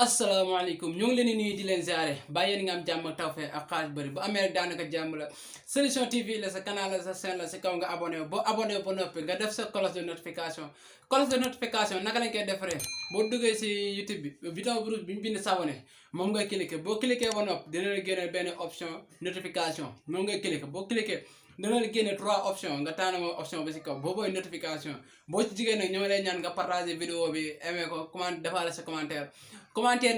asalaamaaleykum ñu ngi leen di nuyu di leen ziare bàyyi yéen nga am jàmm ak tawfeex ak xaalis bëri bu amee rek daanaka jàmm la Soution TV la sa canal la sa chaîne la si kaw nga abonné boo abonné ba noppi nga def sa cloche de notification naka lañ koy defaree boo duggee si YouTube bi vidéo bu bi ñu bind s'abonner moom ngay cliqué boo cliqué ba noppi dina la génne benn option notification moom ngay cliqué boo cliqué dina la génne 3 options nga tànn moom option bi si kaw boo booy notification boo ci jigéen nag ñoo lay ñaan nga partager vidéo bi aimé ko defaale sa commentaire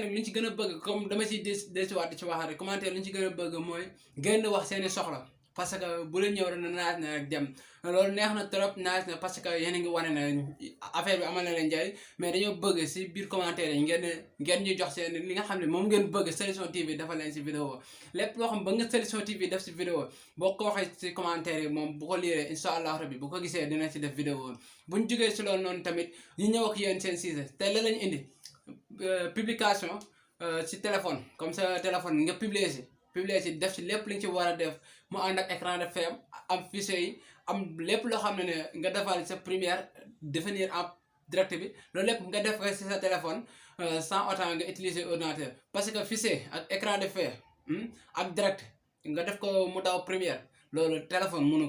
nag li ñu ci gën a bëgg comme dama ciy desiwaat di ci waxaat rek commentaire li ñu ci gën a bëgg mooy gën wax seeni soxla parce que bu leen ñëw rek naaj na rek dem loolu neex na trop naaj na parce que yéen a ngi wane na affaire bi amal na leen njariñ mais dañoo bëgg si biir commentaire yi ngeen ñu jox seen li nga xam ne moom ngeen bëgg Soution TV dafa leen si vidéo lépp loo xam ba nga Soution TV def si vidéo boo ko waxee si commentaire yi moom bu ko liiree incha allah rabbi bu ko gisee dina si def vidéo bu ñu jógee si loolu noonu tamit ñu ñëw ak yéen seen sujet tey la lañu indi publication si téléphone comme ça téléphone nga publier si def si lépp li nga ci war a def mu ànd ak écran de feu am fichier yi am lépp loo xam ne nga defal sa première définir en direct bi loolu lépp nga def ko si sa téléphone sans autant nga utiliser ordinateur parce que fichier ak écran de feu ak direct nga def ko mu daw première loolu téléphone mënu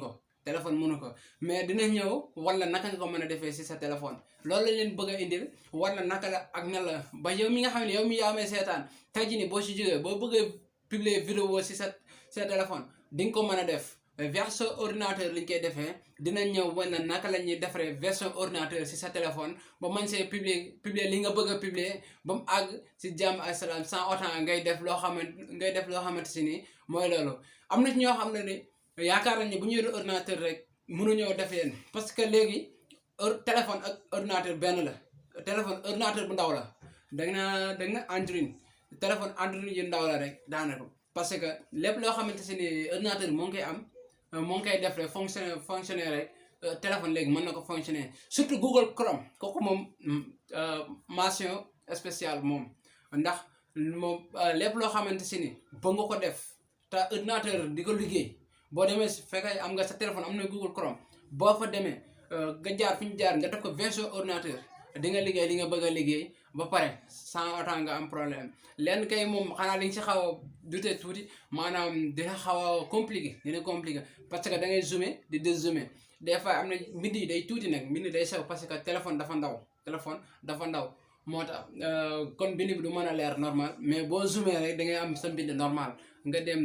ko mais dina ñëw wala naka nga ko mën a defee si sa téléphone loolu la leen bëgg a indil wala naka la ak na la ba yow mi nga xam ne yow mi yaa may seetaan tey jii nii boo si jógee boo bëggee publier vidéo si sa téléphone di nga ko mën a def version ordinateur liñ koy defee dina ñëw wala naka la ñuy defaree version ordinateur si sa téléphone ba mën see publier li nga bëgg a publier ba mu àgg si jàmm ak salaam sans autant ngay def loo xamante si ni mooy loolu am na ci ñoo xam ne ni yaakaar nañ ne bu ñu yore ordinateur rek mënuñoo def leen parce que léegi téléphone ak ordinateur benn la téléphone ordinateur bu ndaw la da nga Android téléphone Android yu ndaw la rek daanaka parce que lépp loo xamante si ni ordinateur bi moo ngi koy am moo ngi koy def rek fonctionner rek téléphone léegi mën na ko fonctionner surtout Google Chrome kooku moom mention spéciale moom ndax moom lépp loo xamante si ni ba nga ko def te ordinateur di ko liggéey boo demee su fekkee am nga sa téléphone am na Google Chrome boo fa demee nga jaar fi ñu jaar nga def ko version ordinateur di nga liggéey li nga bëgg a liggéey ba pare sans autant nga am problème lenn kay moom xanaa li nga si xaw a dute tuuti maanaam dina xaw a compliqué parce que da ngay zoomer di dézoomer des fois am na mbind yi day tuuti nag mbind day sew parce que téléphone dafa ndaw moo tax kon mbind bi du mën a leer normal mais boo zoomer rek da ngay am sa mbind normal nga dem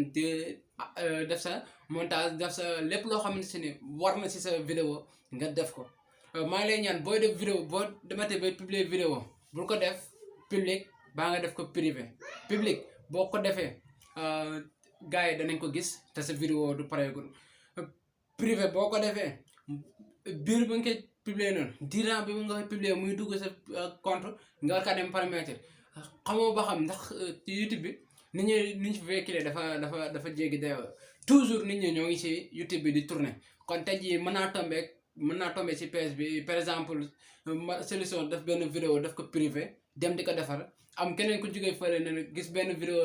def sa montage def sa lépp loo xamante si ni war na si sa vidéo nga def ko maa ngi lay ñaan booy def vidéo boo dematee bay publier vidéo bul ko def public baa nga def ko privé public boo ko defee gars yi danañ ko gis te sa vidéo du pareegul privé boo ko defee biir ba nga koy publier noonu durant bi nga koy publier muy dugg sa compte nga war kaa dem paramètre xamoo ba xam ndax ci YouTube bi nit ñi fi véhiculé dafa jéggi dayoo toujours nit ñi ñoo ngi ci YouTube bi di tourner kon tey jii mën naa tomber ci page bi par exemple Soution def benn vidéo def ko privé dem di ko defar am keneen ku jógee fële ne gis benn vidéo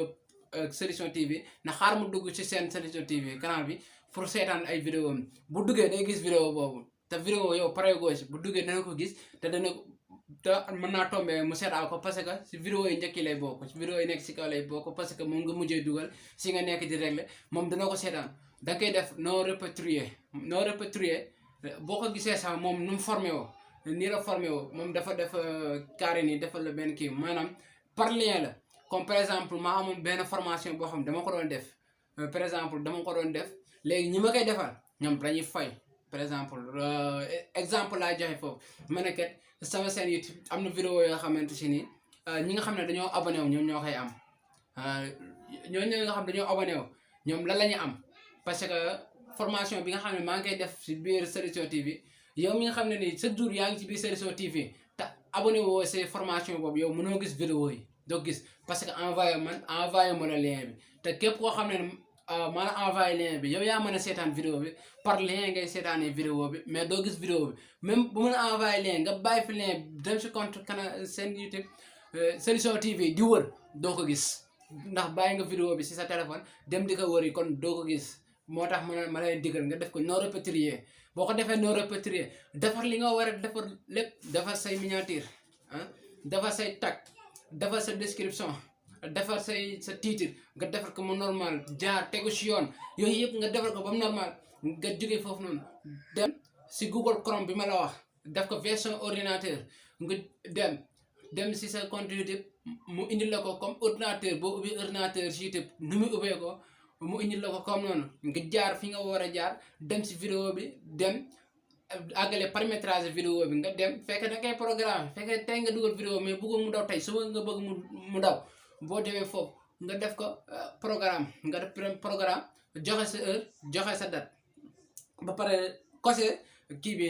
Soution TV na xaar mu dugg ci seen Soution TV canal bi pour seetaan ay vidéo am bu duggee day gis vidéo boobu te vidéo yow pare goo si bu duggee dana ko gis te mën naa tomber mu seetaan ko parce que si vidéo yi njëkk yi lay bokk si vidéo yi nekk si kaw lay bokk parce que moom nga mujjee dugal si nga nekk di régler moom dana ko seetaan da koy def non répertorié boo ko gisee sax moom nu mu formé woo nii la formé woo moom dafa def carré nii defal la benn kii maanaam par lien la comme par exemple maa amoon benn formation boo xam dama ko doon def par exemple léegi ñi ma koy defal ñoom dañuy fay par exemple laa joxe foofu ma ne kat sama seen YouTube am na vidéo yoo xamante si ni ñi nga xam ne dañoo abonné wu ñoom ñoo koy am ñooñu nga xam dañoo abonné wu ñoom lan la ñu am parce que formation bi nga xam ne maa ngi koy def si biir Soution TV yow mi nga xam ne nii chaque jour yaa ngi ci biir Soution TV te abonné woo see formation boobu yow mënoo gis vidéo yi doo gis parce que envoyé ma la lien bi te képp koo xam ne maa la envoyé lien bi yow yaa mën a seetaan vidéo bi par lien ngay seetaanee vidéo bi mais doo gis vidéo bi même bu mën a envoyé lien nga bàyyi fi lien dem si compte seen YouTube Soution TV di wër doo ko gis ndax bàyyi nga vidéo bi si sa téléphone dem di ko wër yi kon doo ko gis moo tax ma lay digal nga def ko non répertorié boo ko defee non répertorié defar li nga war a defar lépp defar say miniature defar say tag defar sa description defar sa titre nga defar ko mu normal jaar tegu si yoon yooyu yëpp nga defar ko ba mu normal nga jógee foofu noonu dem si Google Chrome bi ma la wax def ko version ordinateur nga dem si sa compte YouTube mu indil la ko comme ordinateur boo ubbi ordinateur si YouTube nu muy ubbee ko mu indil la ko comme noonu nga jaar fi nga war a jaar dem si vidéo bi dem àggale paramétrage vidéo bi nga dem fekk da ngay programme fekk tey nga dugal vidéo mais bëgg mu daw tey suba nga bëgg mu daw boo demee foofu nga def ko programme nga def programme joxe sa heure joxe sa date ba pare coché kii bi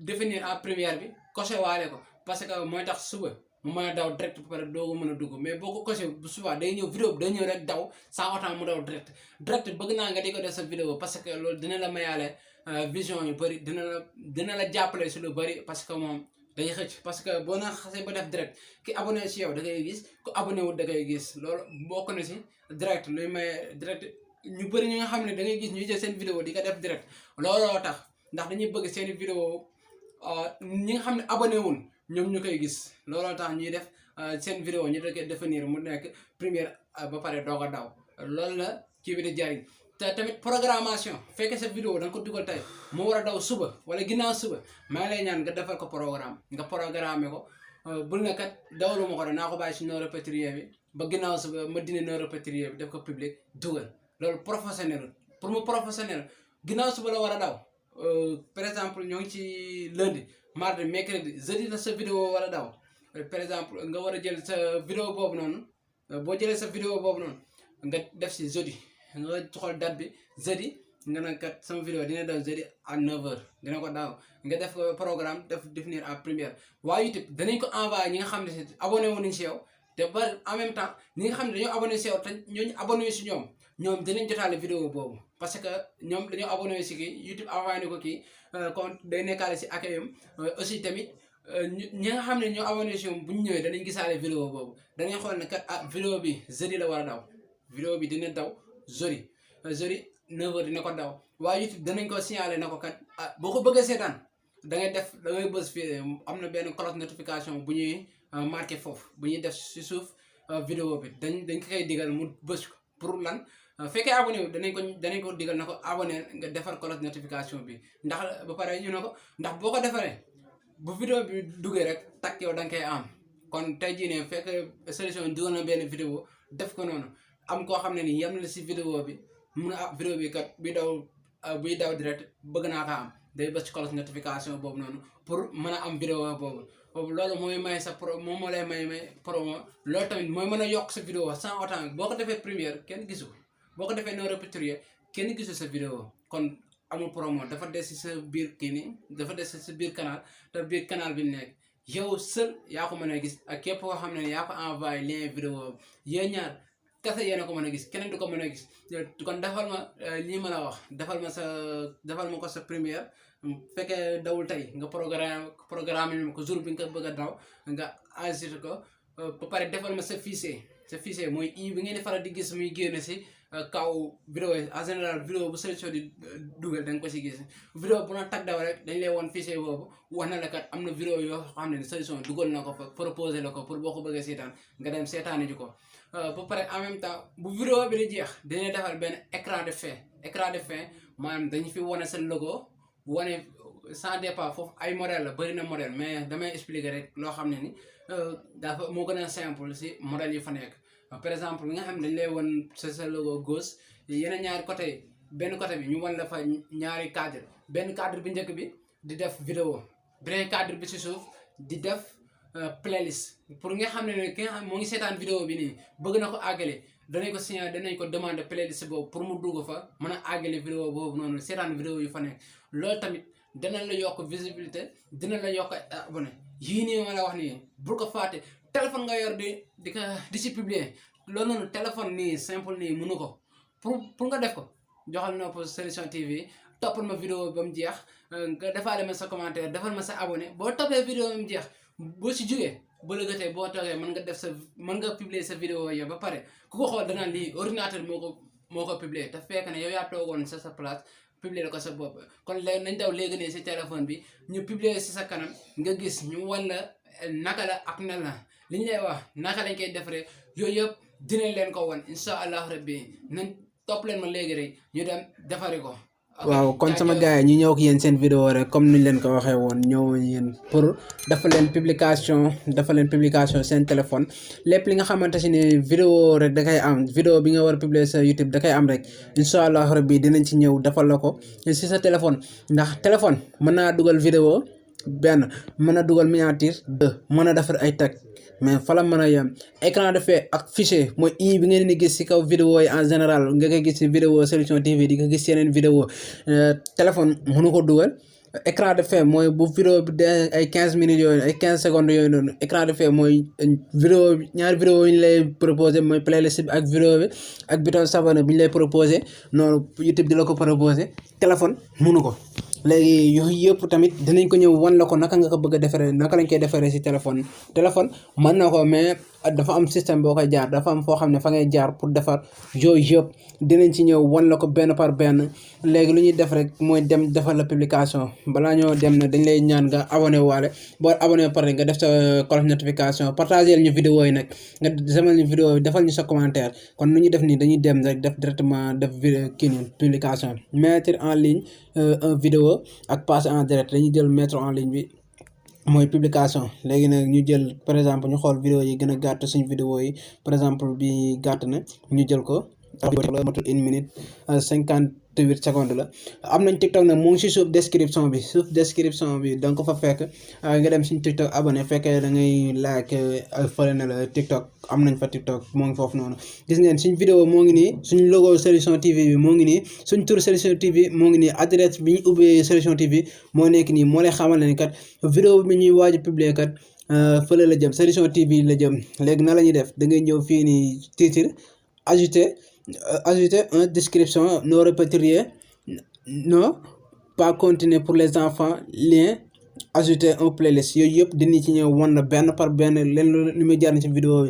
définir en première bi coché waale ko parce que mooy tax suba mu mën a daw direct ba pare doo ko mën a dugg mais boo ko coché bu subaa day ñëw vidéo bi day ñëw rek daw sans autant mu daw direct bëgg naa nga di ko def sa vidéo parce que loolu dina la mayaale vision yu bëri dina la jàppale si lu bëri parce que moom day xëcc parce que boo na xasee ba def direct ki abonné si yow da ngay gis ku abonné wut da ngay gis loolu bokk na si direct luy may direct ñu bëri ñi nga xam ne da ngay gis ñuy jël seen vidéo di ko def direct looloo tax ndax dañuy bëgg seen vidéo ñi nga xam ne abonné wul ñoom ñu koy gis looloo tax ñuy def seen vidéo ñu da koy définir mu nekk première ba pare doog a daw loolu la kii bi di jariñ te tamit programmation fekkee sa vidéo da nga ko dugal tey mu war a daw suba wala ginnaaw suba maa ngi lay ñaan nga defal ko programme nga programme ko bul ne kat dawlu ma ko de naa ko bàyyi si non répétition bi ba ginnaaw suba ma dindi non répétition bi def ko public dugal loolu professionnel pour mu professionnel ginnaaw suba la war a daw par exemple ñoo ngi ci lundi mardi mercredi jeudi la sa vidéo war a daw par exemple nga war a jël sa vidéo boobu noonu boo jëlee sa vidéo boobu noonu nga def si jeudi nga xool date bi jeudi nga ne kat sama vidéo dina daw jeudi à 9h dina ko daaw nga def programme définir en première waaye YouTube danañ ko envoyé ñi nga xam ne abonné wu nañ si yow te ba en même temps ñi nga xam ne dañoo abonné si yow te ñooñu abonné si ñoom dinañ jotaale vidéo boobu parce que ñoom dañoo abonné si kii YouTube envoyé na ko kii compte day nekkaale si accueil aussi tamit ñi nga xam ne ñoo abonné si ñoom bu ñu ñëwee danañ gisaale vidéo boobu danañ xool ne kat vidéo bi jeudi la war a daw vidéo bi dina daw jeudi 9h dina ko daw waaye YouTube danañ ko signalé na ko kat boo ko bëggee seetaan da ngay bës fii am na benn cloche notification bu ñuy marqué foofu bu ñuy def si suuf vidéo bi dañ ko koy digal mu bës ko pour lan fekkee abonné wu danañ ko digal na ko abonné nga defar cloche notification bi ndax ba pare ñu ne ko ndax boo ko defaree bu vidéo bi duggee rek takk yow da nga koy am kon tey jii ne fekk solution dugal na benn vidéo def ko noonu am koo xam ne ni yem na si vidéo bi mun a vidéo bi kat buy daw direct bëgg naa ko am day bës ci cloche notification boobu noonu pour mën a am vidéo boobu loolu mooy may sa moom moo lay may promo loolu tamit mooy mën a yokk sa vidéo sans autant boo ko defee première kenn gisu ko boo ko defee non répétition kenn gisu sa vidéo kon amul promo dafa des si sa biir kii nii dafa des si sa biir canal te biir canal bi nekk yow seul yaa ko mën a gis ak képp koo xam ne yaa ko envoyé lien vidéo yéen ñaar kese yéen a ko mën a gis keneen du ko mën a gis kon defal ma lii ma la wax defal ma ko sa première fekkee dawul tey nga programme ko jour bi nga ko bëgg a daw nga enregistré ko ba pare defal ma sa fichier mooy i bi ngeen di faral di gis muy génn si kaw vidéo yi en général vidéo bu solution di dugal da nga ko si gis vidéo bu na tag daw rek dañ lay woon fichier boobu wax na la kat am na vidéo yoo xam ne solution dugal na ko fa proposé la ko pour boo ko bëggee seetaan nga dem seetaani ji ko ba pare en même temps bu vidéo bi di jeex dañuy defal benn écran de fin maanaam dañu fi wane seen logo wane sans départ foofu ay modèle la bëri na modèle mais damay expliquer rek loo xam ne ni dafa moo gën a simple si modèle yi fa nekk par exemple li nga xam ne dañ lay wan sa logo gauche yeneen ñaari côté benn côté bi ñu wan la fa ñaari cadre benn cadre bi njëkk bi di def vidéo beneen cadre bi si suuf di def playlist pour nga xam ne ki nga xam moo ngi seetaan vidéo bi nii bëgg na ko àggale danañ ko signaler danañ ko demander playlist boobu pour mu dugg fa mën a àggale vidéo boobu noonu seetaan vidéo yu fa nekk loolu tamit dana la yokk visibilité dina la yokk abonné yii nii ma la wax nii bul ko fàtte téléphone nga yor di si publier loolu noonu téléphone nii simple nii mënu ko pour nga def ko joxal nopp Soution TV toppal ma vidéo ba mu jeex nga defaale ma sa commentaire defal ma sa abonné boo toppee vidéo ba mu jeex boo si jógee ba lëggatee boo toogee mën nga publier sa vidéo yow ba pare ku ko xool danaan lii ordinateur moo ko publier te fekk ne yow yaa toogoon sa place publier ko sa bopp kon léegi nañ daw léegi ne si téléphone bi ñu publier si sa kanam nga gis ñu wan la naka la ak na la li ñu lay wax naka lañ koy defaree yooyu yëpp dinañ leen ko wan incha allah rabbi nañ topp leen ma léegi rek ñu dem defari ko. waaw kon sama gars yi ñu ñëw ak yéen seen vidéo rek comme niñ leen ko waxee woon ñëw yéen pour dafa leen publication seen téléphone lépp li nga xamante ne vidéo rek da koy am vidéo bi nga war a publier sa YouTube da koy am rek incha allah rabbi dinañ ci ñëw defal la ko si sa téléphone ndax téléphone mën naa dugal vidéo benn mën a dugal miniature deux mën a defar ay tag mais fa la mën a yem écran de fait ak fichier mooy i bi ngeen di gis ci kaw vidéo yi en général nga koy gis ci vidéo Soution TV di ko gis yeneen vidéo téléphone mënu ko dugal écran de fait mooy bu vidéo bi de ay 15 minutes yooyu ay 15 secondes yooyu noonu écran de fait mooy vidéo bi ñaari vidéo yi ñu lay proposé mooy playlist bi ak vidéo bi ak bouton s'abonner bi ñu lay proposé noonu YouTube di la ko proposé téléphone mënu ko léegi yooyu yëpp tamit dinañ ko ñëw wan la ko naka nga ko bëgg a defaree naka lañ koy defaree ci téléphone mën na ko mais dafa am système boo koy jaar dafa am foo xam ne fa ngay jaar pour defar yooyu yëpp dinañ ci ñëw wan la ko benn par benn léegi lu ñuy def rek mooy dem defar la publication balaa ñoo dem na dañ lay ñaan nga abonné waale boo abonné par nga def sa cloche notification partager ñu vidéo yi nag nga demal ñu vidéo yi defal ñu sa commentaire kon nu ñuy def nii dañuy dem rek def directement def kii nii publication mettre en ligne un vidéo ak passer en direct dañuy jël mettre en ligne bi mooy publication léegi nag ñu jël par exemple ñu xool vidéo yi gën a gàtt suñu vidéo yi par exemple bi gàtt na ñu jël ko matul 1 minute 58 secondes la am nañ TikTok nag mu ngi si suuf description bi da nga ko fa fekk nga dem suñu TikTok abonné fekkee da ngay like fële na la TikTok am nañ fa TikTok moo ngi foofu noonu gis ngeen suñ vidéo moo ngi nii suñ logo Soution TV bi moo ngi nii suñ tur Soution TV moo ngi nii adresse bi ñu ubbee Soution TV moo nekk nii moo lay xamal ne kat vidéo bi ñuy waaj a publier kat fële la jëm Soution TV la jëm léegi na la ñuy def da ngay ñëw fii nii titre ajouter une description non répertorié non pas continuer pour les enfants lien ajouter un playlist yooyu yëpp dinañ ci ñëw wan na benn par benn leen li muy jaar ci vidéo bi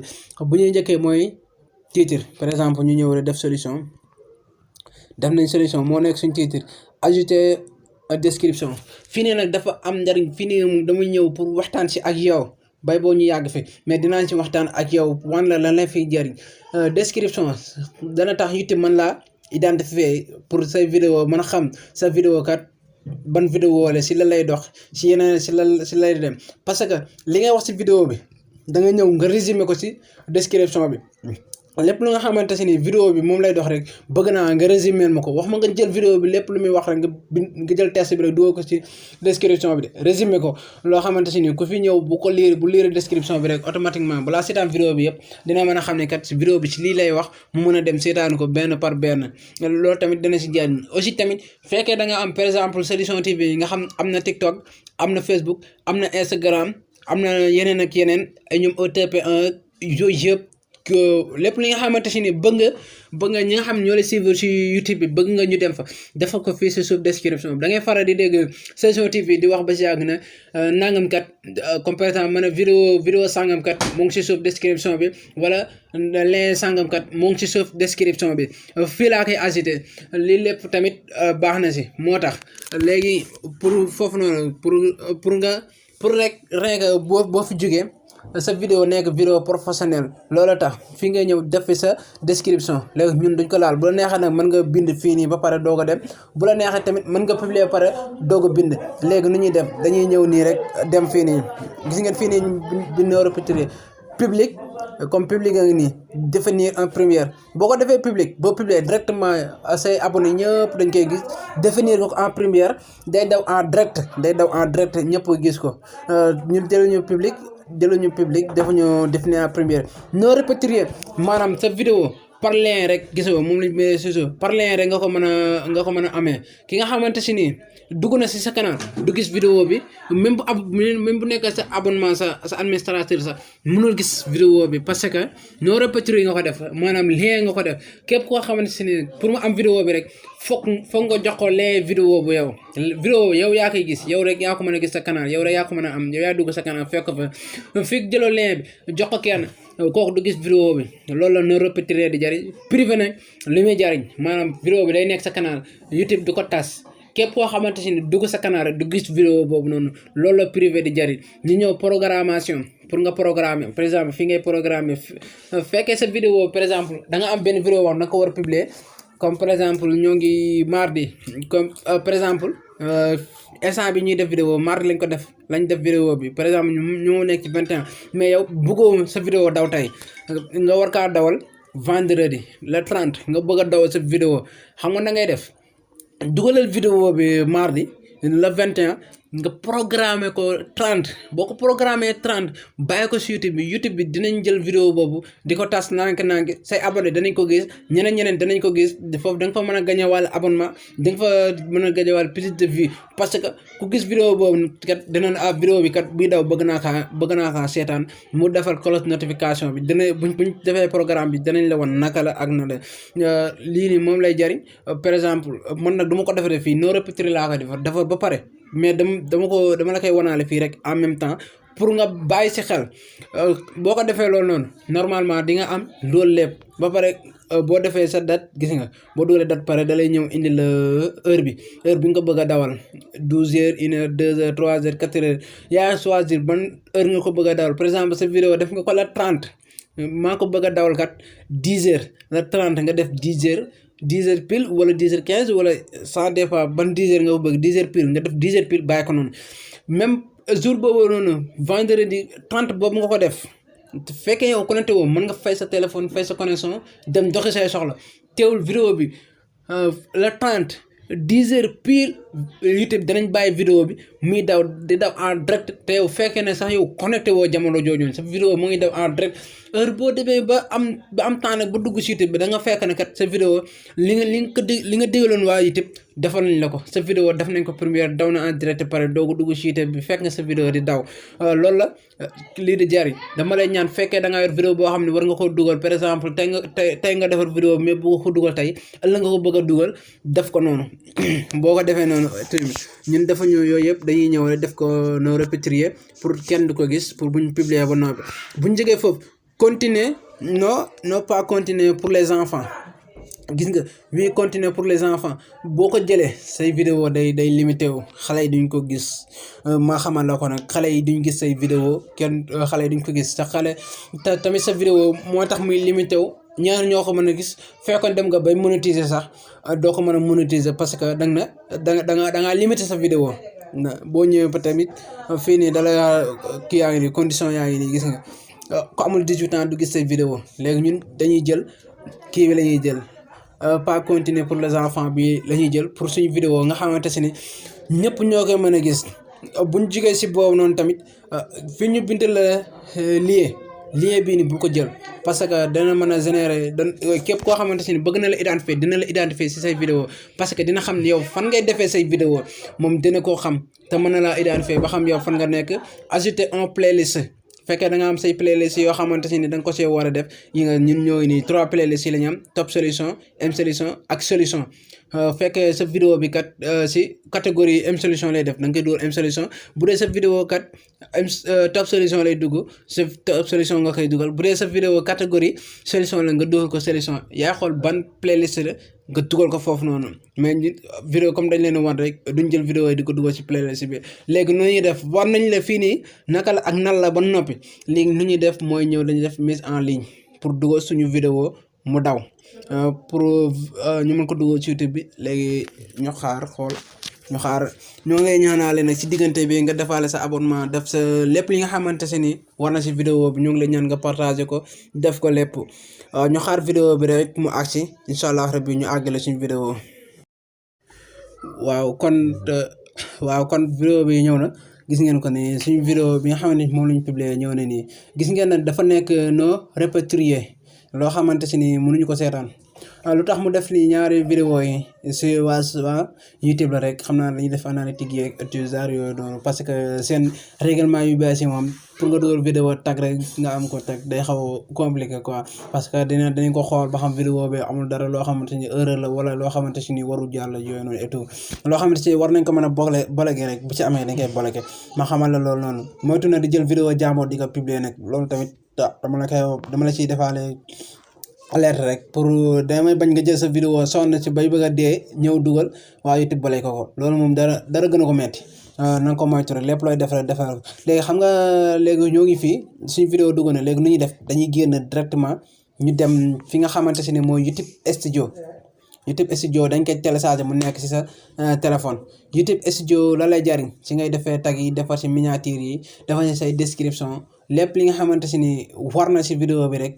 bu ñuy njëkkee mooy titre par exemple ñu ñëw rek def solution def nañ solution moo nekk suñ titre ajouter description fii nii nag dafa am njariñ fii nii damay ñëw pour waxtaan ci ak yow bay boo ñu yàgg fi mais dinaa ci waxtaan ak yow wan la lan la fiy jëriñ description dana tax YouTube mën laa identifier pour say vidéo mën a xam sa vidéo kat ban vidéo la si la lay dox si yeneen si lay dem parce que li ngay wax si vidéo bi da nga ñëw nga résumer ko si description bi lépp lu nga xamante ni vidéo bi moom lay dox rek bëgg naa nga résumer ma ko wax ma nga jël vidéo bi lépp lu muy wax rek nga jël test bi rek dugal ko ci description bi de résumer ko loo xamante ni ku fi ñëw bu lire description bi rek automatiquement balaa seetaan vidéo bi yëpp dina mën a xam ne kat si vidéo bi ci lii lay wax mu mën a dem seetaan ko benn par benn loolu tamit dana si jariñ aussi tamit fekkee da nga am par exemple Soution TV nga xam am na TikTok am na Facebook am na Instagram am na yeneen ak yeneen ay ñoom OTP1 yooyu yëpp lépp li nga xamante ni bëgg nga ñi nga xam ñoo lay suivre ci YouTube bi bëgg nga ñu dem fa defal ko fii ci suuf description bi da ngay faral di dégg Soution TV di wax ba si yàgg na nangam kat comme par exemple man a vidéo sangam kat mu ngi ci suuf description bi wala lien sangam kat mu ngi ci suuf description bi fii laa koy ajouté lii lépp tamit baax na si moo tax léegi pour foofu noonu pour rek boo fi jógee sa vidéo nekk vidéo professionnel loolu tax fi nga ñëw def fi sa description léegi ñun duñ ko laal bu la neexee nag mën nga bind fii nii ba pare doog a dem bu la neexee tamit mën nga publier ba pare doog a bind léegi nu ñuy def dañuy ñëw nii rek dem fii nii gis ngeen fii nii bind répertorié public comme public nga nii définir en première boo ko defee public boo publier directement say abonnés ñëpp dañ koy gis définir ko en première day daw en direct ñëpp gis ko ñu jëluñu public defuñu définir en première non répertorié maanaam sa vidéo par lien rek gisoo moom lañ may suso par lien rek nga ko mën a amee ki nga xamante si nii dugg na si sa canal du gis vidéo bi même bu nekk sa abonnement sa administrateur sax mënul gis vidéo bi parce que non répertorié nga ko def maanaam lien nga ko def képp koo xamante si nii pour mu am vidéo bi rek foog nga jox ko lien vidéo bu yow yaa koy gis yow rek yaa ko mën a gis sa canal yow rek yaa ko mën a am yow yaa dugg sa canal fekk fa fii jëloo lien bi jox ko kenn kooku du gis vidéo bi loolu la non répertorié di jariñ privé nag li muy jariñ maanaam vidéo bi day nekk sa canal YouTube du ko tas képp koo xamante ni dugg sa canal rek du gis vidéo boobu noonu loolu la privé di jariñ. ñu ñëw programmation pour nga programmer par exemple fi ngay programmer fekkee sa vidéo par exemple da nga am benn vidéo wax na ko war a publier comme par exemple ñoo ngi mardi comme par exemple instant bi ñuy def vidéo mardi lañ def vidéo bi par exemple ñu nekk ci 21 mais yow bëggoo sa vidéo daw tey nga war kaa dawal vendredi le 30 nga bëgg a dawal sa vidéo xam nga na ngay def dugalal vidéo bi mardi le 21 nga programmer ko 30 boo ko programmer 30 bàyyi ko si YouTube bi dinañ jël vidéo boobu di ko tas nank say abonné danañ ko gis ñeneen danañ ko gis foofu da nga fa mën a gagné wàll abonnement da nga fa mën a gagné wàll plus de vues parce que ku gis vidéo boobu kat dinañ vidéo bi kat bii daw bëgg naa kaa seetaan mu defal cloche notification bi dina buñ defee programme bi danañ la wan naka la ak na la lii nii moom lay jariñ par exemple man nag du ma ko defaree fii no répéter laa ko defar ba pare mais dama la koy wanaale fii rek en même temps pour nga bàyyi si xel boo ko defee loolu noonu normalement di nga am loolu lépp ba pare boo defee sa date gis nga boo dugalee date pare da lay ñëw indi la heure bi nga bëgg a dawal 12h 1h 2h 3h 4h yaa choisir ban heure nga ko bëgg a dawal par exemple sa vidéo def nga ko la 30 maa ko bëgg a dawal kat 10h la 30 nga def 10h pile wala 10h15 wala ça dépend ban 10h nga ko bëgg 10h pile nga def 10h pile bàyyi ko noonu même jour boobu noonu vendredi 30 boobu nga ko def fekkee yow connecté woo mën nga fay sa téléphone fay sa connexion dem doxi say soxla teewul vidéo bi le 30 10h pile YouTube danañ bàyyi vidéo bi muy daw di daw en direct te yow fekkee ne sax yow connecté woo jamono jooju sa vidéo mu ngi daw en direct heure boo demee ba am temps nag ba dugg si YouTube bi da nga fekk ne kat sa vidéo li nga digaloon waa YouTube defal nañ la ko sa vidéo def nañ ko première daw na en direct pare doogu dugg si YouTube bi fekk nga sa vidéo di daw loolu la lii di jariñ dama lay ñaan fekkee da nga yor vidéo boo xam ne war nga ko dugal par exemple tey nga defar vidéo mais bu ko dugal tey ëllëg nga ko bëgg a dugal def ko noonu boo ko defee noonu ñun dafa ñëw yooyu yëpp dañuy ñëw def ko no répétrier pour kenn du ko gis pour buñ publier ba noppi buñ jógee foofu continuer non pas continuer pour les enfants gis nga oui continuer pour les enfants boo ko jëlee say vidéo day limité wu xale yi duñ ko gis maa xamal la ko nag xale yi duñ gis say vidéo xale yi duñ ko gis sa xale tamit sa vidéo moo tax muy limité wu ñaar ñoo ko mën a gis fekkoon dem nga bay monétiser sax doo ko mën a monétiser parce que da nga limité sa vidéo boo ñëwee ba tamit fii nii dala kii yaa ngi nii condition yaa ngi nii gis nga ko amul 18 ans du gis say vidéo léegi ñun dañuy jël kii bi la ñuy jël pas continuer pour les enfants bi la ñuy jël pour suñu vidéo nga xamante si ni ñëpp ñoo koy mën a gis buñ jugee si boobu noonu tamit fi ñu bind la lien bii ni bu ko jël parce que dana mën a générer képp koo xamante si ni bëgg na la identifier dina la identifier si say vidéo parce que dina xam ne yow fan ngay defee say vidéo moom dina koo xam te mën na laa identifier ba xam yow fan nga nekk ajouter un playlist fekkee da nga am say playlist yoo xamante si ni da nga ko see war a def yi nga ñun ñoo nii 3 playlist yi la ñu am top solution M solution ak solution fekkee sa vidéo bi kat si catégorie M solution lay def da nga koy dugal M solution bu dee sa vidéo kat top solution lay dugg sa top solution nga koy dugal bu dee sa vidéo catégorie solution la nga dugal ko solution yaa xool ban playlist la nga dugal ko foofu noonu mais vidéo comme dañ leen wan rek duñ jël vidéo yi di ko dugal ci playlist bi léegi nu ñuy def war nañ la fii nii naka la ak nan la ba noppi léegi nu ñuy def mooy ñëw dañuy def mise en ligne pour dugal suñu vidéo mu daw pour ñu mën ko dugal ci YouTube bi léegi ñu xaar ñoo ngi lay ñaanaale nag ci diggante bi nga defaale sa abonnement def sa lépp li nga xamante se ni war na ci vidéo bi ñu ngi lay ñaan nga partager ko def ko lépp ñu xaar vidéo bi rek mu agsi incha allah rabbi ñu àggale suñu vidéo waaw kon vidéo bi ñëw na gis ngeen ko ni suñu vidéo bi nga xam ne moom lañu publier ñëw na nii gis ngeen ne dafa nekk no répertorié loo xamante si ni mënuñu ko seetaan lu tax mu def ni ñaari vidéo yi si waa YouTube la rek xam naa dañuy def analytique yeeg utilisateur yooyu noonu parce que seen règlement yu bees yi moom pour nga dugal vidéo tag rek nga am ko tag day xaw a compliqué quoi parce que dinañ ko xool ba xam vidéo bi amul dara loo xamante ni erreur la wala loo xamante si ni warul jàll yooyu noonu et tout loo xamante si war nañ ko mën a bloqué rek bu ci amee dañ koy bloqué ma xamal la loolu noonu moytu na di jël vidéo jàmbur di ko publier nag loolu tamit dama la ciy defaale alerte rek pour damay bañ nga jël sa vidéo sonn ci bay bëgg a dee ñëw dugal waa YouTube balay ko loolu moom dara gën a ko metti na nga ko moytu rek lépp looy def rek defal léegi xam nga léegi ñoo ngi fii suñu vidéo dugg na léegi nu ñuy def dañuy génn directement ñu dem fi nga xamante si ne mooy YouTube Studio dañ koy télécharger mu nekk ci sa téléphone. YouTube Studio la lay jariñ ci ngay defee tag yi defar ci miniature yi defar ci say description lépp li nga xamante si ni war na ci vidéo bi rek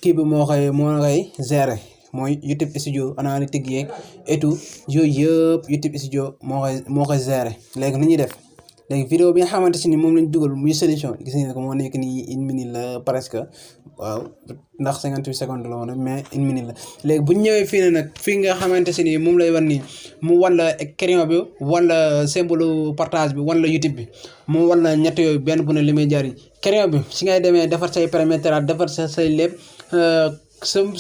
kii bi moo koy gérer mooy YouTube Studio analytique yeeg et tout yooyu yëpp YouTube Studio moo koy gérer léegi nu ñuy def léegi vidéo bi nga xamante si ni moom lañ dugal muy solution gis nga ko moo nekk nii 1 minute la presque waaw ndax 58 secondes la woon mais 1 minute la léegi bu ñu ñëwee fii ne nag fii nga xamante si ni moom lay wan nii mu wan la crayon bi wala symbole partage bi wala YouTube bi mu wan la ñett yooyu benn bu ne li may jariñ crayon bi si ngay demee defar say paramétrage defar say lépp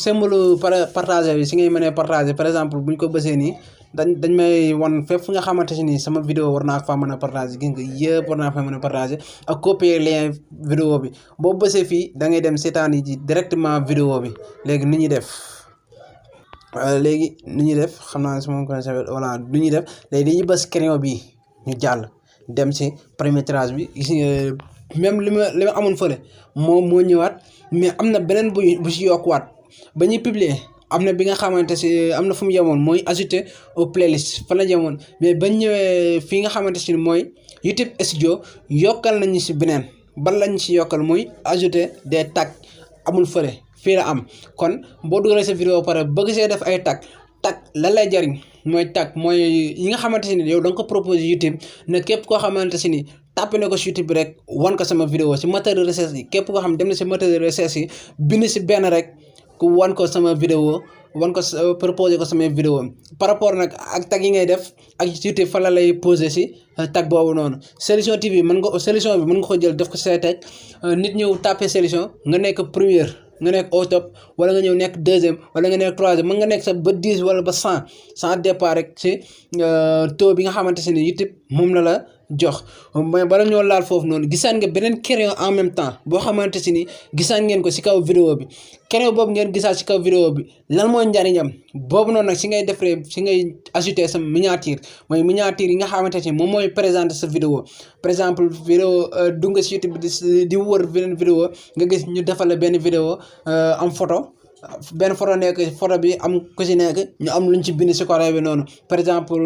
symbole partage bi si ngay mënee partager par exemple bu ñu ko bësee nii dañ may wan fépp fu nga xamante si ni sama vidéo war naa fa mën a partager gis nga yëpp war naa fa mën a partager ak copier lien vidéo bi boo bësee fii da ngay dem seetaan yi directement vidéo bi léegi nu ñuy def xam naa sama ko voilà nu ñuy def léegi dañuy bës crayon bi ñu jàll dem si paramétrage bi gis nga même li ma amoon fële moo ñëwaat mais am na beneen bu si yokkuwaat ba ñuy publier am na bi nga xamante si am na fu mu yemoon mooy ajouter au playlist fa la yemoon mais bañ ñëwee fii nga xamante si mooy YouTube Studio yokkal nañu si beneen ban lañ si yokkal mooy ajouter des tags amul fële fii la am kon boo dugalee sa vidéo pare bëgg see def ay tag lan lay jariñ mooy tag mooy yi nga xamante si ni yow da nga ko proposer YouTube ne képp koo xamante si ni tàppe na ko si YouTube bi rek wan ko sama vidéo si moteur de recherche yi képp koo xam dem na si moteur de recherche yi bind si benn rek ku wan ko sama vidéo proposé ko sama vidéo par rapport nag ak tag yi ngay def ak YouTube fa la lay posé si tag boobu noonu solution bi mën nga ko jël def ko say tag nit ñëw tàppe solution nga nekk première nga nekk au top wala nga ñëw nekk deuxième wala nga nekk troisième mën nga nekk sa ba 10 wala ba 100 départ rek si taux bi nga xamante si ne YouTube moom la jox mais bala ñoo laal foofu noonu gisaan nga beneen crayon en même temps boo xamante si ni gisaan ngeen ko si kaw vidéo bi crayon boobu ngeen gisaat si kaw vidéo bi lan mooy njariñam boobu noonu nag si ngay defee si ngay ajouter sa miniature mooy miniature yi nga xamante si moom mooy présenter sa vidéo par exemple vidéo dugg nga si YouTube di wër beneen vidéo nga gis ñu defal la benn vidéo am benn photo nekk photo bi am ku si nekk ñu am luñ ci bind si côté bi noonu par exemple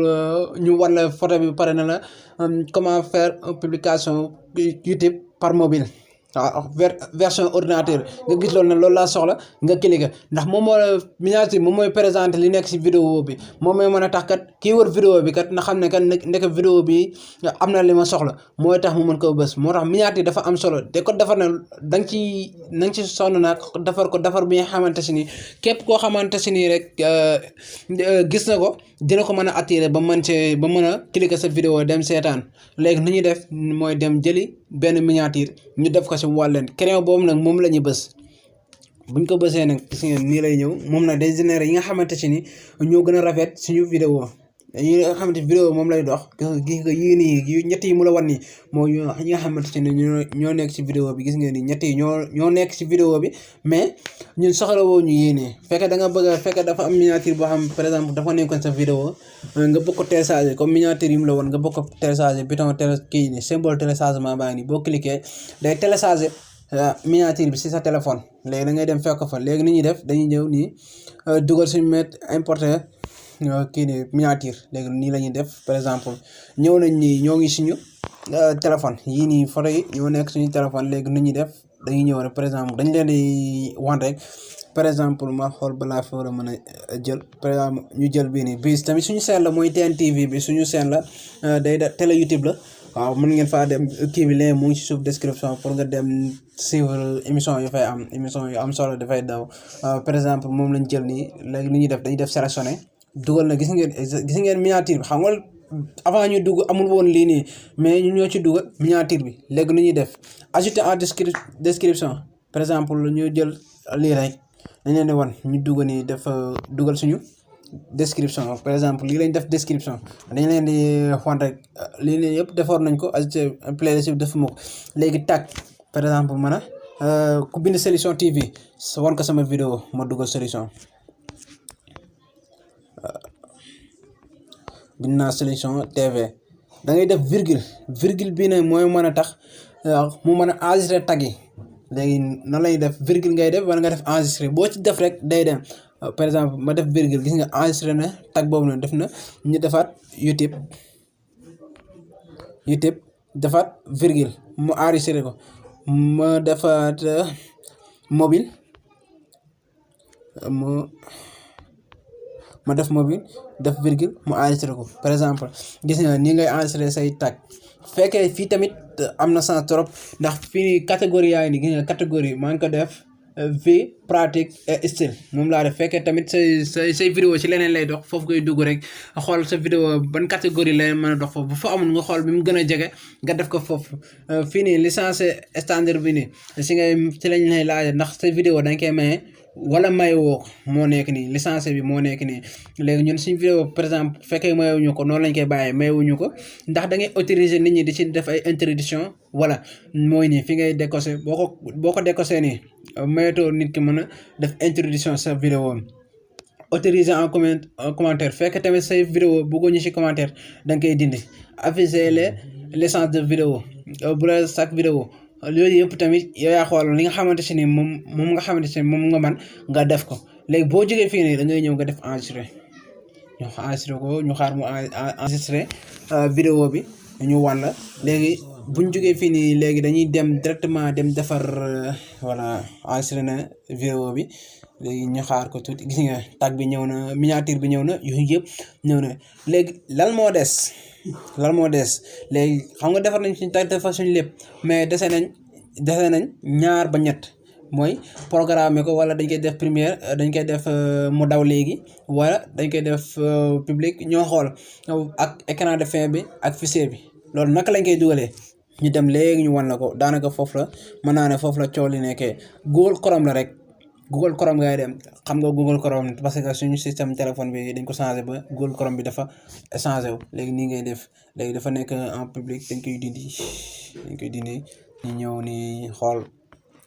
ñu wan la photo bi pare na la comment faire une publication YouTube par mobile waaw version ordinateur nga gis loolu ne loolu laa soxla nga cliquer ndax moom miniature moom mooy présenter li nekk si vidéo bi moom mooy mën a tax kat kii wër vidéo bi kat na xam ne kat nekk vidéo bi am na li ma soxla mooy tax mu mën koo bës moo tax miniature dafa am solo te ko defar na na nga ci sonn nag defar bi nga xamante si ni képp koo xamante si ni rek gis na ko dina ko mën a attirer ba mën a cliquer sa vidéo dem seetaan léegi nu ñuy def mooy dem jëli benn miniature ñu def ko si wàlleen crayon boobu nag moom la ñuy bës buñ ko bësee nag gis ngeen nii lay ñëw moom nag day générer yi nga xamante si ni ñoo gën a rafet suñu vidéo yi nga xamante vidéo moom lay dox gis nga yii nii ñett yi mu la wan nii mooy yi nga xamante si ni ñoo nekk si vidéo bi gis ngeen ni ñett yi ñoo nekk si vidéo bi mais ñun soxla woo ñu yéenee fekkee da nga fekkee dafa am miniature boo xam par exemple dafa nekkoon sa vidéo nga bëgg ko télécharger comme miniature yi mu la woon nga bëgg ko télécharger bouton kii ni symbole téléchargement baa ngi nii boo cliquer day télécharger miniature bi si sa téléphone léegi da ngay dem fekk fa léegi ni ñuy def dañuy ñëw nii dugal suñu mettre importer kii ni miniature léegi nii la ñuy def par exemple ñëw nañ nii ñoo ngi suñu téléphone yii nii photo yi ñoo nekk suñu téléphone léegi ni ñuy def dañuy ñëw rek par exemple dañ leen di wan rek par exemple ma xool balaa fa war a mën a jël par exemple ñu jël bii nii bii tamit suñu chaîne la mooy TNTV bi suñu chaîne la day télé YouTube la waaw mën ngeen faa dem kii bi léegi mu ngi ci suuf description pour nga dem suivre émission yu fay am émission yu am solo dafay daw par exemple moom lañ jël nii léegi li ñuy def dañuy def sélectionné dugal na gis ngeen miniature bi xam nga avant ñu dugg amul woon lii nii mais ñu ñoo ci dugal miniature bi léegi nu ñuy def ajouter en description par exemple ñu jël lii rek dañ leen di wan ñu dugg nii def dugal suñu description par exemple lii lañ def description dañ leen di wan rek lii nii yëpp defoon nañ ko ajouter playlist bi def ma ko léegi tag par exemple mën a ku bind Solution TV wan ko sama vidéo ma dugal solution bind naa Solution TV da ngay def virgule bii nag mooy mën a tax mu mën a enregistrer tag yi léegi nan lay def virgule ngay def wala nga def enregistrer boo ci def rek day dem par exemple ma def virgule gis nga enregistré na tag boobu na def na ñu defaat YouTube defaat virgule mu enregistré ko ma defaat mobile ma def mobile def virgule mu enregistré ko par exemple gis nga nii ngay enregistré say tag fekkee fii tamit am na sens trop ndax fii catégorie yaa ngi nii gis nga catégorie maa ngi ko def vie pratique et style moom laa def fekkee tamit say vidéo ci leneen lay dox foofu koy dugg rek xool sa vidéo ban catégorie lay mën a dox foofu bu fa amul nga xool bi mu gën a jege nga def ko foofu fii nii licence standard bi nii ci lañ lay laaj ndax sa vidéo dañ koy maye wala may woo moo nekk nii licence bi moo nekk nii léegi ñun suñu vidéo par exemple fekkee mayewuñu ko noonu lañ koy bàyyee mayewuñu ko ndax da ngay autoriser nit ñi di ci def ay introduction wala mooy nii fi ngay décoché boo ko décoché nii mayetoo nit ki mën a def introduction sa vidéo autoriser en commentaire fekk tamit say vidéo bëggoo ñu ci commentaire da nga koy dindi afficher les licences de vidéo bu la chaque vidéo loolu yëpp tamit yow yaa xool li nga xamante si ni moom nga xamante si moom nga man nga def ko léegi boo jógee fii nii da ngay ñëw nga def enregistré ñu enregistré ko ñu xaar mu enregistré vidéo bi ñu wan la léegi buñ jógee fii nii léegi dañuy dem directement dem defar voilà enregistré na vidéo bi léegi ñu xaar ko tuuti gis nga tag bi ñëw na miniature bi ñëw na yooyu yëpp ñëw na léegi lan moo des léegi xam nga defar nañ suñ tag defar suñ lépp mais dese nañ ñaar ba ñett mooy programme ko wala dañ koy def première dañ koy def mu daw léegi wala dañ koy def public ñoo xool ak écran de fin bi ak fichier bi loolu naka lañ koy dugalee ñu dem léegi ñu wan la ko daanaka foofu la mën naa ne foofu la coow li nekkee Google Chrome la rek Google Chrome ngay dem xam nga Google Chrome parce que suñu système téléphone bi dañ ko changé ba Google Chrome bi dafa changé wu léegi nii ngay def léegi dafa nekk en public dañ koy dindi ñu ñëw ni xool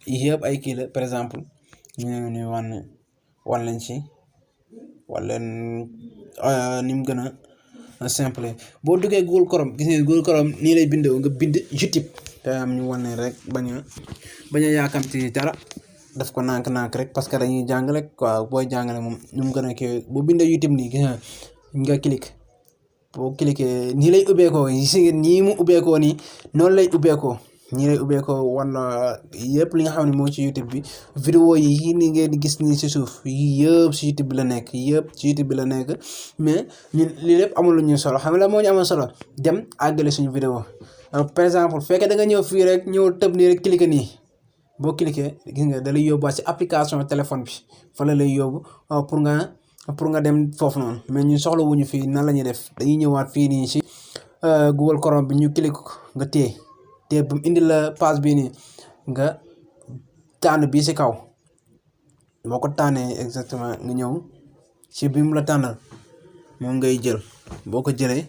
yëpp ay kii la par exemple ñu ñëw ni wan lañ ci wala ni mu gën a simple boo duggee Google Chrome gis nga Google Chrome nii lay bindoo nga bind YouTube te am ñu wan ne rek bañ a yaakamti dara daf ko nànk rek parce que dañuy jàngale quoi booy jàngale moom ñu mu gën a kii boo bindee YouTube nii gis nga clique boo cliqué nii lay ubbeekoo gis nga nii mu ubbeekoo nii noonu lay ubbeekoo ñii lay ubbeekoo wala yëpp li nga xam ne moo ci YouTube bi vidéo yi ni ngeen di gis nii si suuf yi yëpp si YouTube bi la nekk mais ñun lii lépp amul lu ñu solo xam nga la moo ñu amoon solo dem àggale suñu vidéo par exemple fekkee da nga ñëw fii rek ñëw tëb nii rek cliqué nii boo cliqué gis nga da lay yóbbuwaat si application téléphone bi fa la lay yóbbu pour nga dem foofu noonu mais ñun soxla wuñu fii nan la ñuy def dañuy ñëwaat fii nii si Google Chrome bi ñu cliqué ko nga téye ba mu indi la page bii nii nga tànn bii si kaw boo ko tànnee exactement nga ñëw si bi mu la tànnal moom ngay jël boo ko jëlee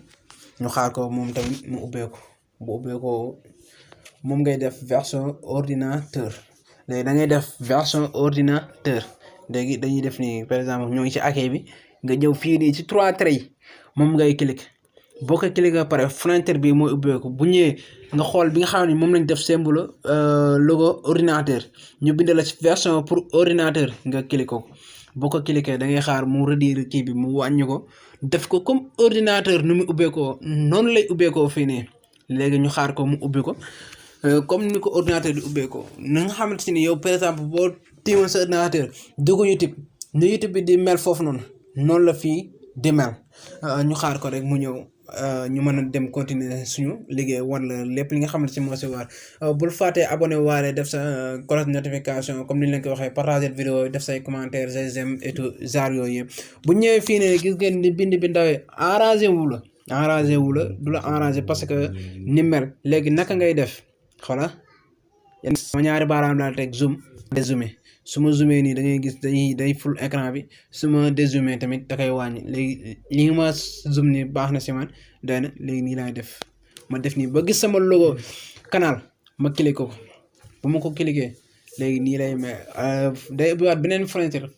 ñu xaar ko moom tamit mu ubbeeku bu ubbeekoo moom ngay def version ordinateur léegi da ngay def version ordinateur léegi dañuy def nii par exemple ñoo ngi ci accueil bi nga ñëw fii nii ci 3 traits yi moom ngay cliquer boo ko cliquer ba pare fenêtre bi mooy ubbeeku bu ñëwee nga xool bi nga xam ne moom lañ def symbole logo ordinateur ñu bind la ci version pour ordinateur nga cliquer ko boo ko cliquer da ngay xaar mu redire kii bi mu wàññi ko def ko comme ordinateur nu mu ubbeekoo noonu lay ubbeekoo fii nii léegi ñu xaar ko mu ubbi ko comme ni ko ordinateur di ubbeekoo na nga xamante ni yow par exemple boo tiimoon sa ordinateur dugg YouTube ni YouTube bi di mel foofu noonu la fii di mel ñu xaar ko rek mu ñëw ñu mën a dem continuer suñu liggéey wan la lépp li nga xamante si moo si waar bul fàttee abonné waale def sa cloche notification comme ni ñu leen ko waxee partager vidéo def say commentaire say j'aime et tout genre yooyu yëpp bu ñëwee fii ne gis ngeen ni bind bi ndawee arrangé wu la du la arrangé parce que ni mel léegi naka ngay def xoola sama ñaari baaraam laa teg zoom dézoomé su ma zoomé nii da ngay gis day full écran bi su ma dézoomé tamit da koy wàññi léegi li nga ma zoom nii baax na si man doy na léegi nii laay def ma def nii ba gis sama logo canal ma cliqué ko bu ma ko cliqué léegi nii lay mais day ubbiwaat beneen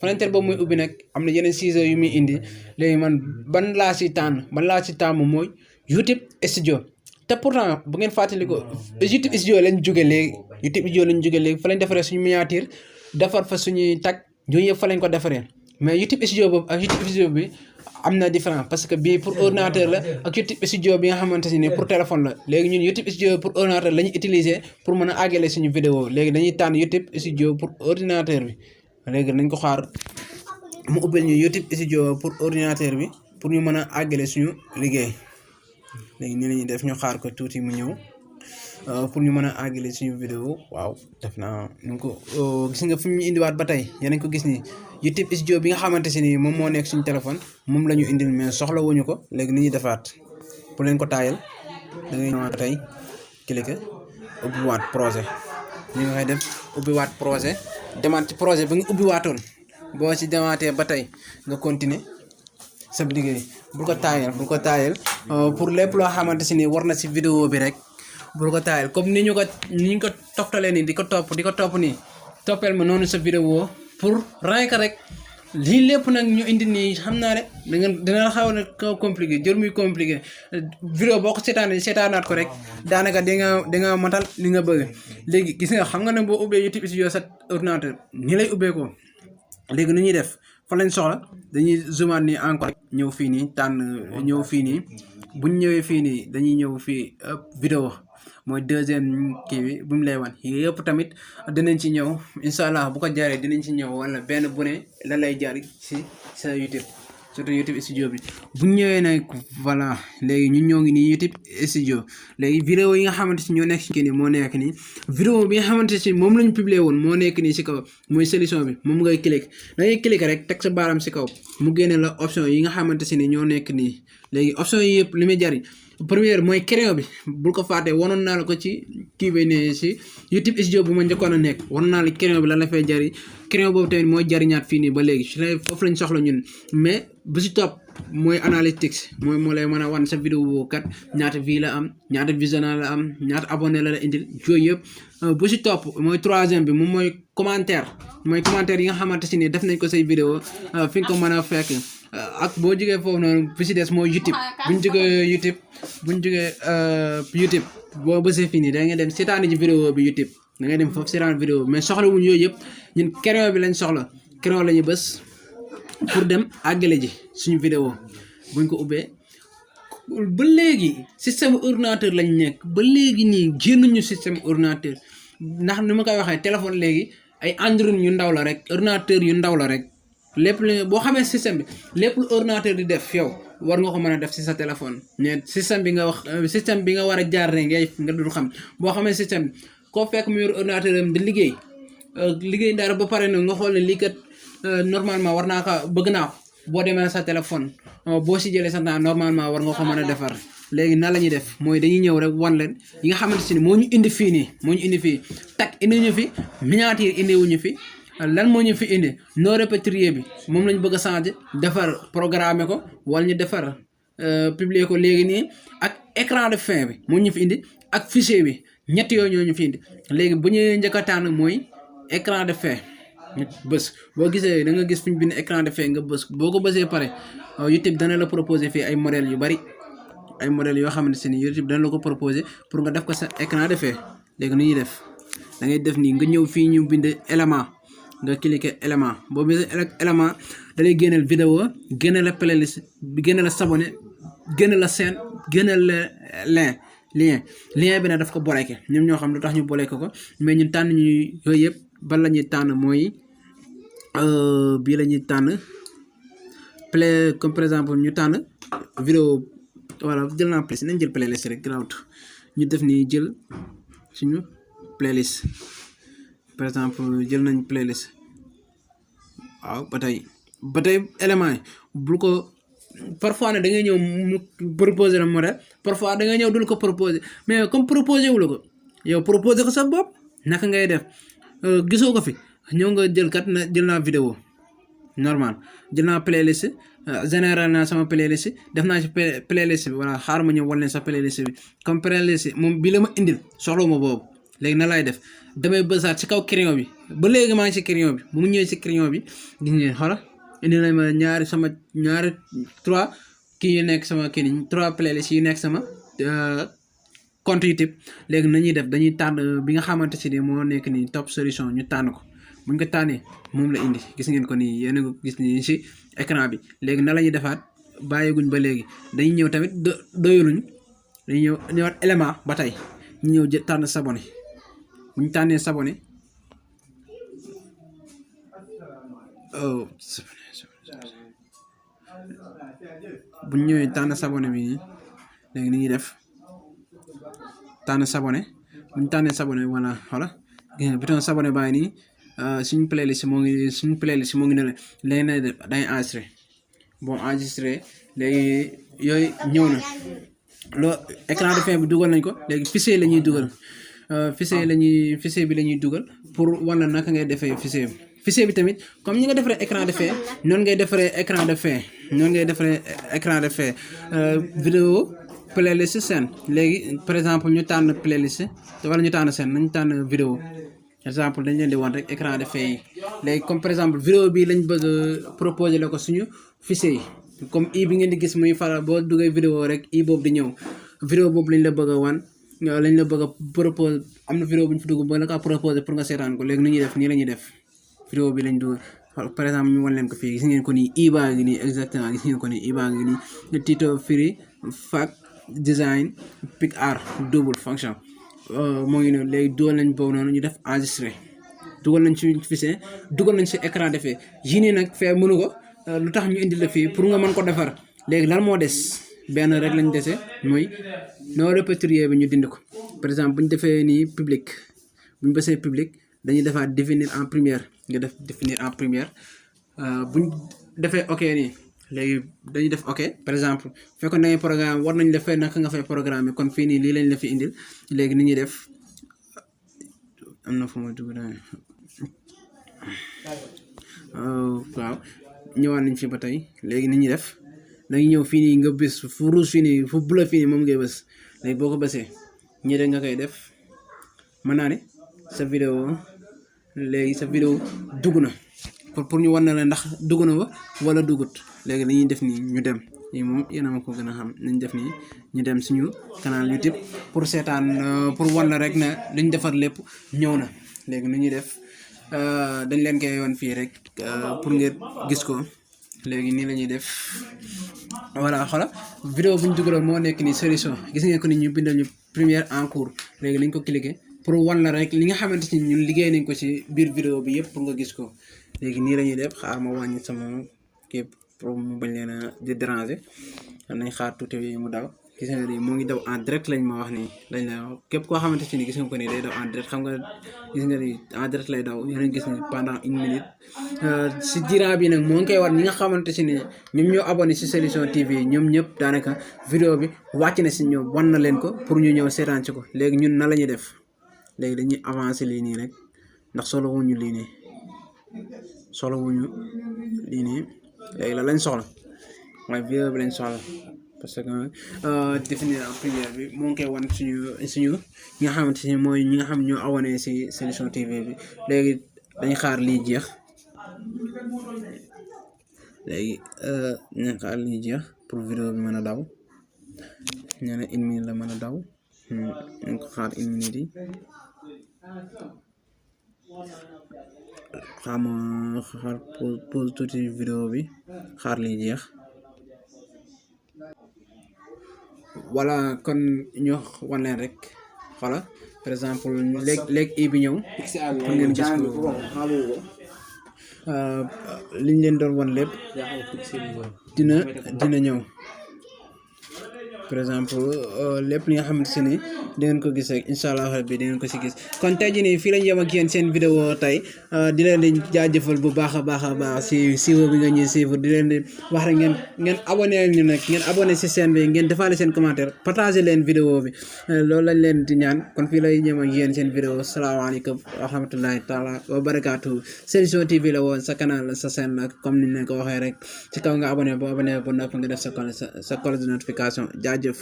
fenêtre boobu muy ubbi nag am na yeneen ciseaux yu muy indi léegi man ban laa si tànn mooy YouTube Studio. te pourtant bu ngeen fàttali ko YouTube Studio lañ jóge léegi fa lañ defaree suñu miniature defar fa suñuy tag yooyu yëpp fa lañ ko defaree mais YouTube Studio boobu ak YouTube Studio bi am na différence parce que bii pour ordinateur la ak YouTube Studio bi nga xamante ni pour téléphone la léegi ñun YouTube Studio pour ordinateur la ñu utiliser pour mën a àggale suñu vidéo léegi dañuy tànn YouTube Studio pour ordinateur bi léegi nañ ko xaar mu ubbil ñu YouTube Studio pour ordinateur bi pour ñu mën a àggale suñu liggéey léegi nii la ñuy def ñu xaar ko tuuti mu ñëw pour ñu mën a àggale suñu vidéo waaw def naa ñu ko gis nga fi ñu indiwaat ba tey yéen ko gis ni YouTube Studio bi nga xamante si ni moom moo nekk suñu téléphone moom la ñu indil mais soxla wuñu ko léegi ni ñuy defaat pour leen ko taayal da ngay ñëwaat tey cliquer ubbiwaat projet ñu ngay def ubbiwaat projet demaat ci projet bi nga ubbiwaatoon boo ci demaatee ba tey nga continuer sa liggéey bul ko taayal pour lépp loo xamante si ni war na si vidéo bi rek bul ko taayal comme ni ñu ko toftalee nii di ko topp nii toppeel ma noonu sa vidéo pour rek lii lépp nag ñu indi nii xam naa ne dina xaw na compliqué jër muy compliqué vidéo boo ko seetaanaat ko rek daanaka di nga matal li nga bëgg léegi gis nga xam nga ne boo ubbee YouTube Studio sa ordinateur ni lay ubbee ko léegi nu ñuy def fa lañ soxla dañuy zoomaat nii encore ñëw fii nii ñëw fii nii buñ ñëwee fii nii dañuy ñëw fii vidéo mooy deuxième kii bi bu mu lay wan yëpp tamit dinañ ci ñëw incha allah bu ko jaaree dinañ ci ñëw wala benn bu ne la lay jaar si sa YouTube surtout YouTube Studio bi bu ñëwee nag voilà léegi ñun ñoo ngi nii YouTube Studio léegi vidéo yi nga xamante si ñoo nekk si kii nii moo nekk nii vidéo bi nga xamante si moom lañ publier woon moo nekk nii si kaw mooy solution bi moom ngay cliquer rek teg sa baaram si kaw mu génne la option yi nga xamante si ni ñoo nekk nii léegi option yi yëpp li muy jariñ première mooy crayon bi bul ko fàtte wanoon naa la ko ci kii bi ne si YouTube Studio bu ma njëkkoon a nekk wanoon naa la crayon bi lan la fay jariñ crayon boobu tamit mooy jariñaat fii nii ba léegi foofu lañ soxla ñun mais bu si topp mooy analytics mooy moo lay mën a wan sa vidéo kat ñaata vie la am ñaata visionnage la am ñaata abonné la indil yooyu yëpp bu si topp mooy troisième bi moom mooy commentaire yi nga xamante si ni def nañ ko say vidéo fi nga ko mën a fekk ak boo jógee foofu noonu fi si des mooy YouTube buñ jógee YouTube boo bësee fii nii da ngay dem seetaani ji vidéo bi YouTube da ngay dem foofu seetaan vidéo mais soxla wuñ yooyu yëpp ñun crayon bi lañ soxla crayon la ñu bës pour dem àggale ji suñu vidéo buñ ko ubbee ba léegi système ordinateur lañ nekk ba léegi nii génnuñu système ordinateur ndax ni ma koy waxee téléphone léegi ay Android yu ndaw la rek ordinateur yu ndaw la rek lépp lu boo xamee système bi lépp lu ordinateur di def yow war nga ko mën a def si sa téléphone mais système bi nga war a jaar ne nga dul xam boo xamee système bi koo fekk mu yor ordinateur am di liggéey dara ba pare nag nga xool ne lii kat normalement war naa ko bëgg naa ko boo demee sa téléphone boo si jëlee sa temps normalement war nga ko mën a defar léegi na la ñuy def mooy dañuy ñëw rek wan leen yi nga xamante si ni moo ñu indi fii tak indi ñu fi miniature indi wuñu fi lan moo ñu fi indi non répertorié bi moom lañ bëgg a changer defar programmer ko wala ñu defar publier ko léegi nii ak écran de fin bi moo ñu fi indi ak fichier bi ñett yooyu ñoo ñu fi indi léegi bu ñu njëkk a tànn mooy écran de fin bës boo gisee da nga gis fi ñu bind écran de fin nga bës boo ko bësee pare YouTube dana la proposer fii ay modèles yu bari ay modèles yoo xamante ne YouTube dana la ko proposer pour nga def ko sa écran de fin léegi nu ñuy def da ngay def nii nga ñëw fii ñu bind élément nga cliquer élément boo gisee élément da lay génneel vidéo génne la playlist génne la s'abonné génne la chaîne génne la lien bi nag daf ko bloqué ñoom ñoo xam lu tax ñu bloqué ko mais ñun tànn ñu yooyu yëpp ban la ñuy tànn mooy bii la ñuy tànn play comme par exemple ñu tànn vidéo voilà jël naa playlist nañ jël playlist rek grawut ñu def nii jël suñu playlist par exemple jël nañ playlist waaw ba tey élément yi bul ko parfois ne da ngay ñëw mu proposer la modèle parfois da ngay ñëw dul ko proposer mais comme proposer wu la ko yow proposer ko sa bopp naka ngay def gisoo ko fi ñëw nga jël kat na jël naa vidéo normal jël naa playlist général naa sama playlist def naa ci playlist bi voilà xaar ma ñëw wal leen sa playlist bi comme playlist moom bi la ma indil soxla ma boobu léegi na laay def damay bësaat ci kaw crayon bi ba léegi maa ngi ci crayon bi bu mu ñëwee ci crayon bi gis ngeen xoolal indi nañ ma ñaari 3 kii yu nekk sama kii nii 3 playlist yu nekk sama compte YouTube léegi nañuy def dañuy tànn bi nga xamante ci ni moo nekk nii top solution ñu tànn ko buñ ko tànnee moom la indi gis ngeen ko nii yéen a gis nii ci écran bi léegi na la ñuy defaat bàyyiguñ ba léegi dañuy ñëw tamit doyuluñ dañuy ñëwaat élément ba tey ñu ñëw tànn s'abonner bu ñu tànnee s'abonner bu ñu ñëwee tànn s'abonner bi nii léegi ni ñuy def tànn s'abonner bu ñu tànnee s'abonner voilà voilà gis nga bouton s'abonner bàyyi nii suñu playlist moo ngi ne la léegi nay def day enregistré bon enregistré léegi yooyu ñëw na loo écran de fin bi dugal nañ ko léegi fichier la ñuy dugal fichier bi la ñuy dugal pour wan la naka ngay defee fichier bi tamit comme ñi nga defaree écran de fin noonu ngay defaree écran de fin vidéo playlist chaîne léegi par exemple ñu tànn playlist wala ñu tànn chaîne nañu tànn vidéo exemple dañ leen di wan rek écran de fin yi léegi comme par exemple vidéo bi lañ bëgg a proposer la ko suñu fichier yi comme i bi ngeen di gis muy faral boo duggee vidéo rek i boobu di ñëw vidéo boobu lañ la bëgg a wan lañ la bëgg a proposer am na vidéo bu ñu fi dugg ba la ko proposer pour nga seetaan ko léegi nu ñuy def nii la ñuy def vidéo bi lañ dugg par exemple ñu wan leen ko fii gis ngeen ko nii i baa ngi nii exactement gis ngeen ko nii i baa ngi nii title free fac design pic art double fonction moo ngi noonu léegi dugal nañ boobu noonu ñu def enregistré dugal nañ ci fichier dugal nañ ci écran de fait yii nii nag fee mënu ko lu tax ñu indi la fii pour nga mën ko defar léegi lan moo des benn rek lañ dese mooy non répertorié bi ñu dind ko par exemple bu ñu defee nii public bu ñu bësee public dañuy defaat définir en première nga def définir en première bu ñu defee ok nii léegi dañuy def ok par exemple fekkoon da ngay programme war nañ la fay naka nga fay programme kon fii nii lii lañ la fi indil léegi ni ñuy def am na fu ma dugg waaw ñëwaat nañ fi ba tey léegi ni ñuy def dañuy ñëw fii nii nga bés fu rouge fii nii fu bleu fii nii moom ngay bés léegi boo ko bësee ñi rek nga koy def mën naa ne sa vidéo léegi sa vidéo dugg na pour ñu wan na la ndax dugg na wala dugut léegi dañuy def nii ñu dem yi moom yéen a ma ko gën a xam nañ def nii ñu dem suñu canal YouTube pour seetaan pour wan la rek na liñ defar lépp ñëw na léegi nu ñuy def dañ leen koy woon fii rek pour ngeen gis ko léegi nii la ñuy def voilà xoola vidéo bu ñu dugaloon moo nekk nii solution gis ngeen ko ni ñu bindal ñu première en cours léegi lañ ko cliquer pour wan la rek li nga xamante ni ñun liggéey nañ ko ci biir vidéo bi yëpp pour nga gis ko léegi nii la ñuy def xaar ma wàññi sama képp pour mu bañ leen a di déranger nañ xaar tuuti mu daw gis nga ni moo ngi daw en direct lañ ma wax nii lañ la wax képp koo xamante ni gis nga ko nii day daw en direct xam nga gis nga ni en direct lay daw yéen a gis ni pendant 1 minute si diiran bi nag moo ngi koy war ñi nga xamante si ne ñoom ñoo abonné si Soution TV ñoom ñëpp daanaka vidéo bi wàcc na si ñoom wan na leen ko pour ñu ñëw seetaan ci ko léegi ñun na la ñuy def léegi dañuy avancer lii nii rek ndax solo wuñu lii nii léegi la lañ soxla mooy vidéo bi lañ soxla parce que définir en première bi moo ngi koy wan suñu ñi nga xamante ni mooy ñi nga xam ñoo abonné si Soution TV bi léegi dañuy xaar lii jeex léegi dañuy xaar lii jeex pour vidéo bi mën a daw ñu ne 1 minute la mën a daw ñu ko xaar 1 minute yi xaar pause tuuti vidéo bi xaar lii jeex voilà kon ñu wan leen rek voilà par exemple léegi i bi ñëw pour ngeen gis ko liñ leen doon wan lépp dina ñëw par exemple lépp li nga xamante ne di ngeen ko gis rek incha allah rabbi di ngeen ko si gis kon tey jii nii fii lañ yem ak yéen seen vidéo tey di leen di jaajëfal bu baax a baax si siiwa bi nga ñuy suivre di leen di wax rek ngeen abonné ñu nag ngeen abonné si chaîne bi ngeen defaale seen commentaire partagé leen vidéo bi loolu lañ leen di ñaan kon fii lay yem ak yéen seen vidéo salaamaaleykum wa rahmatullahi taala wa barakaatu Soution TV la woon sa canal sa chaîne la comme niñ leen ko waxee rek ci kaw nga abonné ba noppi nga def sa cloche de notification jaajëf